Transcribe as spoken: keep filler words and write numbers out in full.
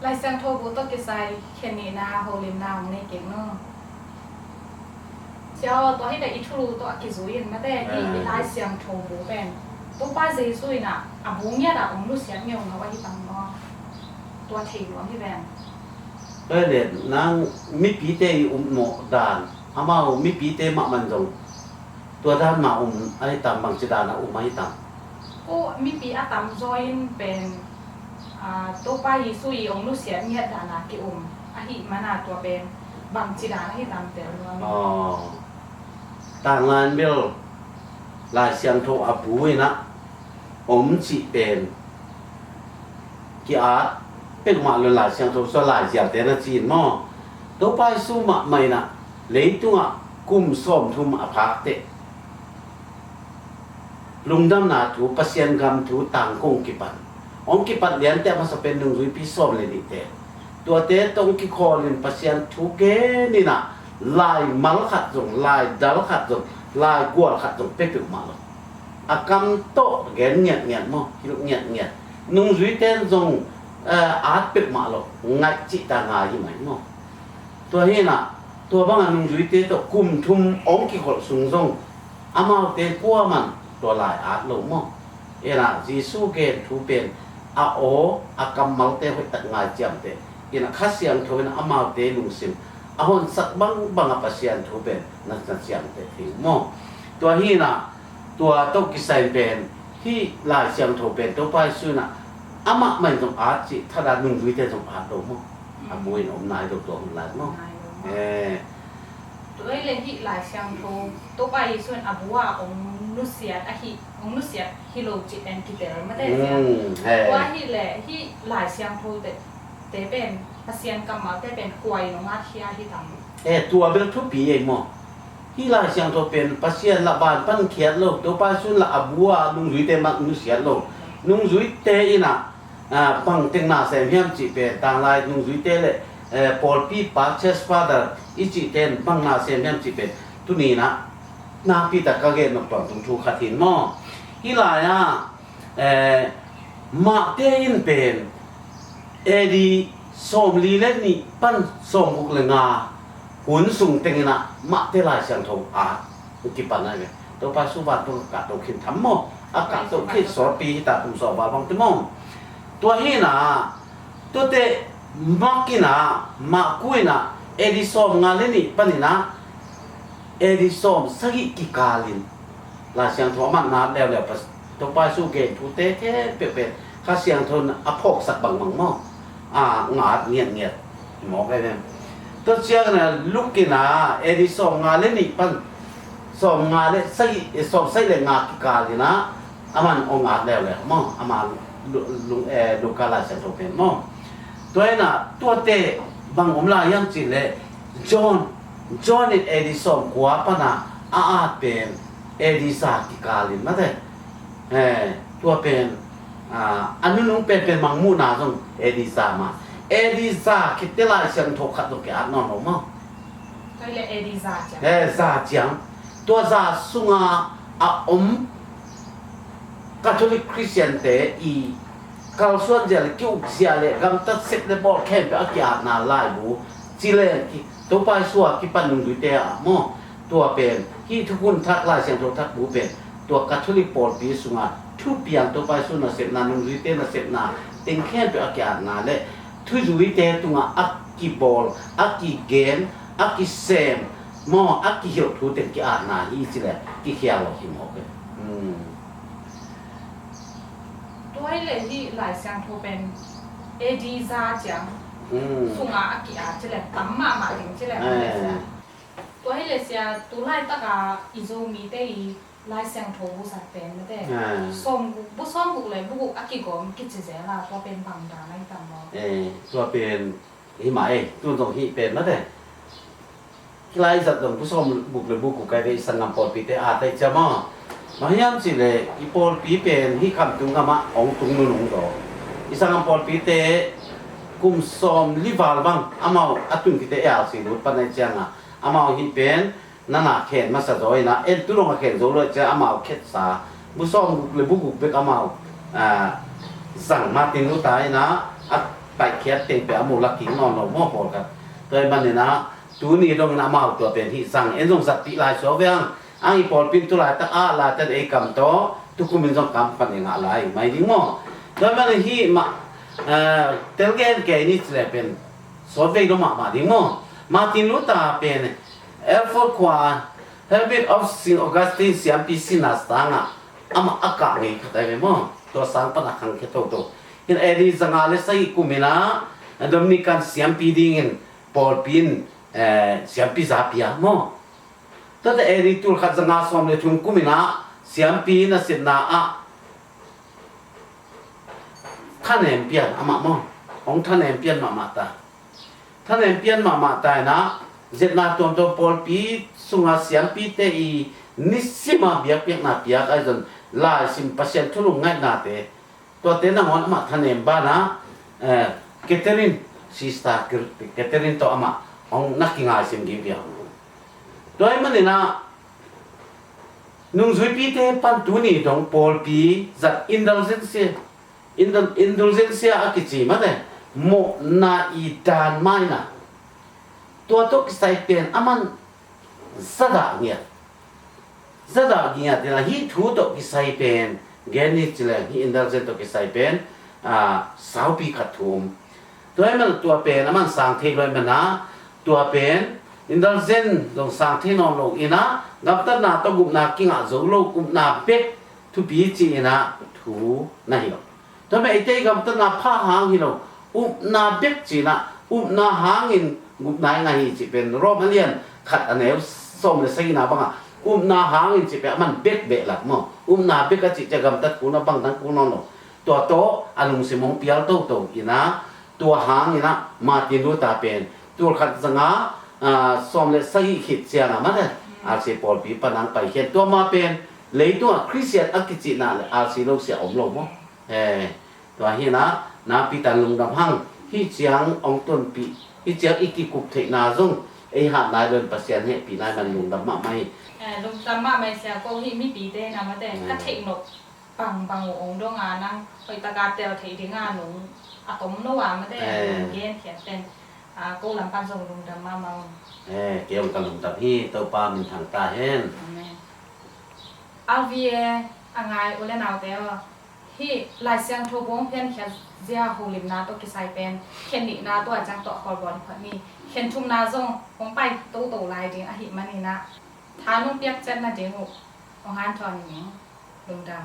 Lai Siangtho bu tawh kisai khen nihna holimna hong nei kik no. Sia aw, tua hi leh i thulu tawh a kizui in mate, hi i Lai Siangtho bu pen Topa Jesu in ah a bu ngiat ah hong nusiat ngeungau ahi tam maw? Tua thei nuam hi ven. Tua hi leh nang mipite i upmawh dan, amau mipite mahmah in zong tua dan mah um ahi tam, bangci dan a um ahi tam? Ko mipi a tamzaw in pen, aa, Topa Jesu i hong nusiat ngiat dan a ki-um ahih man a tua pen bangci dan ahi tam tel nuam. Aw. Tanglai in bel Lai Siangtho a bu in ah om cih pen ki-at peuhmah lo, Lai Siangtho sung a laizialte na ci in maw? Topa Jesu mahmah in ah leitungah kum sawmthum a phak teh lungdamna thu, Pasian gam thu tangko hong kipan. Hong kipat liante a masa pen nungzuipi sawm le nihte. Tuate tawh hong kikhawl in Pasian thu gen in ah laimal khat zong, laidal khat zong, laigual khat zong pia peuhmah lo. A kam tawh gen ngiatngiat maw, hilh ngiatngiat. Nungzuite in zong, eh, at peuhmah lo, ngaih cihta ngai hi mai maw? Tua hi in ah, tua bangah nungzuite tawh kum thum hong kikholh sung zong amaute kuaman tua lai at lo maw? Hi in ah, Jesu gen thu pen a aw, a kammalte hoihtak ngai ciamteh in ah, Kha Siangtho in ah amaute lungsim a honsak bangbang a Pasian thu pen na, na ciamteh thei uh maw? Tua hi in ah, tua tawh kisai pen hih Lai Siangtho pen Topa Jesu in ah amah mah in zong at cih thadah nungzuite zong at lo maw? A bu in om nai lo tua hun lai maw? Nai lo maw? Eh. Tua hi leh hih Lai Siangtho Topa Jesu in a bu a hong nusiat ahi, hong nusiat hi lo cih pen kitel mate sia. Hmm, eh. Tua hi leh hih Lai Siangtho te, te pen, Pasian kammalte pen kua in hong at khia hi tam? Eh, tua bel thupi ei maw? Hih Lai Siangtho pen Pasian lah van pan khiat lo, Topa Jesu lah a bu a nungzuite mah nusiat lo. Nungzuite in ah, ah, bang teng na sem hiam cih pen, tanglai nungzuite le, eh, pawlpi pa, church father i cihte in bang na sem hiam cih pen, tuni in ah nakpi tak ka gen nop tawntung thu khat hi in maw? Hih lai ah, eh, Mate in pen A D sawmli le nih pan sawmguk le nga hun sung teng in ah Mate Lai Siangtho a kipan a hi ve. Topa Jesu vantung a kahto khin tham maw? A kahto khit sawtpi hi ta, kum sawm val bang te maw? Tua hi in ah, tuate Mark in ah, Marku in ah, A D sawmnga le nih pan in ah A D sawmsagih kikal in Lai Siangtho a man na leuleu, Topa Jesu gen thute khempeuh pen Kha Siangtho in a phawksak bangbang maw? A ngat ngiatngiat hi mawk ei ve. Tua ciangin ah Luke in ah A D sawmnga le nih pan sawmnga le sagih, eh, sawmsagih le nga kikal in ah a man hong at leuleu maw? A man Lu-, Lu-, eh, Luka Lai Siangtho pen maw? Tua in ah tuate bang om lai hiam cih leh John, John in A D sawmkua pan a a at pen A D za kikal in mate. Eh, tua pen, ah, a nunung penpen Mangmuhna zong A D za mah. A D za khit teh Lai Siangtho khat zong ki-at nawn lo maw? Tua hi leh A D za ciang. Eh, za ciang. Tua za sunga a om Catholic Christian te i kalsuan zia le ki-uk zia le gamtat sep le bawl khempeuh a ki-atna laibu ci leng ki, Topa Jesu a kipan nungzuite ah maw? Tua pen hih Thukhun Thak, Lai Siangtho Thak bu pen tua Catholic pawlpi sunga thupiang, Topa Jesu nasepna, nungzuite nasepna teng khempeuh a ki-atna le thuzuite tungah a kibawl, a kigen, a kisem maw, a kihilh thu teng ki-atna hi ci le kikhial lo hi mawk e. Hmm. Tua hi leh hih Lai Siangtho pen A D za ciang, hmm, sungah a ki-at ci leng tam mahmah ding ci leng, eh, tua hi leh sia, tu laitak a i Zomite i Lai Siangtho bu zat pen mate, eh, sawmguk, bu sawmguk le bu guk a kigawm kici zel a, tua pen bang dan ahi tam maw? Eh, tua pen hi mah ei, tu zong hih pen mate. Hih lai zat zong bu sawmguk le bu guk kai ve, i sanggam pawlpite a tai cia maw? Bang hiam cih leh i pawlpi pen hih Khamtung gamah hong tung nunung zaw. I sanggam pawlpite kum sawmli val bang amau a tun khit teh A R C lut pan ahih ciangin amau hih pen nana khen masa zaw in ah, en tu dong a khen zo lo ahih ciang amau khetsa bu sawmguk le bu guk bek amau, ah, zang matin lut a in ah, a Paihkhiat teng peuh a mu lak kik nawn lo maw pawlkhat. Tua ahih manin ah tuni dongin amau tua pen hih zang en zong zatpih lai suak ve hang. Ang i pawlpi in tu laitak ah laitakin ei kam tawh tukum in zong kam pan i ngah lai mai ding maw? Tua ahih manin hih mah, eh, telgen kei ni ci leh pen sawtvei lo mahmah ding maw? Martin Luther pen Erfurt khua Hermit of Saint Augustine siampi sihna sangah amah a kah ngei khat ahi ve maw? Tua sang pan a khangkhia toto. Hih A D zanga le sagih kum in ah Dominican siampi dingin pawlpi in, eh, siampi za pia maw? Tuate A D tul khat zanga sawm le thum kum in ah siampi nasepna ah thanem pian amah maw? Hong thanem pian mahmah ta. Thanem pian mahmah ta in ah, zetna tuamtuam pawlpi sunga siampite i nisim a biakpiakna piak ahi zong laisim Pasian thu lungngaihna te, tuate nangawn amah thanem banah, eh, Catherine, Sister Catherine tawh amah hong na kingaisim ding piang. Tua ahih manin ah nungzuipite pan tuni dong pawlpi zat indulgensia, indul-, indulgensia a kici mate, mawhna i dan maina. Tua tawh kisai pen aman zadah ngiat. Zadah ngiat in ah hih thu tawh kisai pen gen ni ci leng hih indulgence tawh kisai pen, ah, saupi khat thu um. Tua ahih manin tua pen aman sang thei lo ahih manin ah tua pen indulgence zong sang thei nawn lo in ah gamtatna tawh gupna kingah zo lo, upna bek thupi ci in ah thu na hi lo. Tua mah eite i gamtatna pha hang hi lo, upna bek ci in ah, upna hangin gupna i ngah hi cih pen Rom a lian khat a neu sawm le sagihna bangah upna hangin cih pen aman bek behlap maw? Upna bek a cih ciang gamtat kul a bangdang kul nawn lo. Tua tawh a lungsim hong pial toto in ah, tua hangin ah Martin Luther pen tul khat zanga, ah, sawm le sagih khit ciangah mate, R C pawlpi pan hong paikhiat. Tua mah pen leitungah Khristian a kicihna le R C lo sia om lo maw? He, tua hi in ah nakpi takin lungdam hang. Hih ciang hong tonpih, hih ciang i kikup theihna zong ei hat nai lo in Pasian hehpih nai man lungdam mahmah hi. Eh, lungdam mahmah hi sia, ko hih mipite in ah mate, mm, ka theih nop bangbang uh hong dong a, nang hoih taka tel theih ding a nung a tom lo a mate, eh, nung gen khiat pen, ah, ko lam pan zong lungdam mahmah uh. Eh, kei hong ka lungdam hi, Topa minthang ta hen. Amen. R V A a ngai u le naute aw, hih Lai Siangtho buang piankhiat zia holimna tawh kisai pen khen nihna tua ciang tawh khawl bawl phot ni. Khen thumna zong hong pai toto lai ding ahih manin ah tha nong piak ciat nading uh hong hanthawn ning. Lungdam.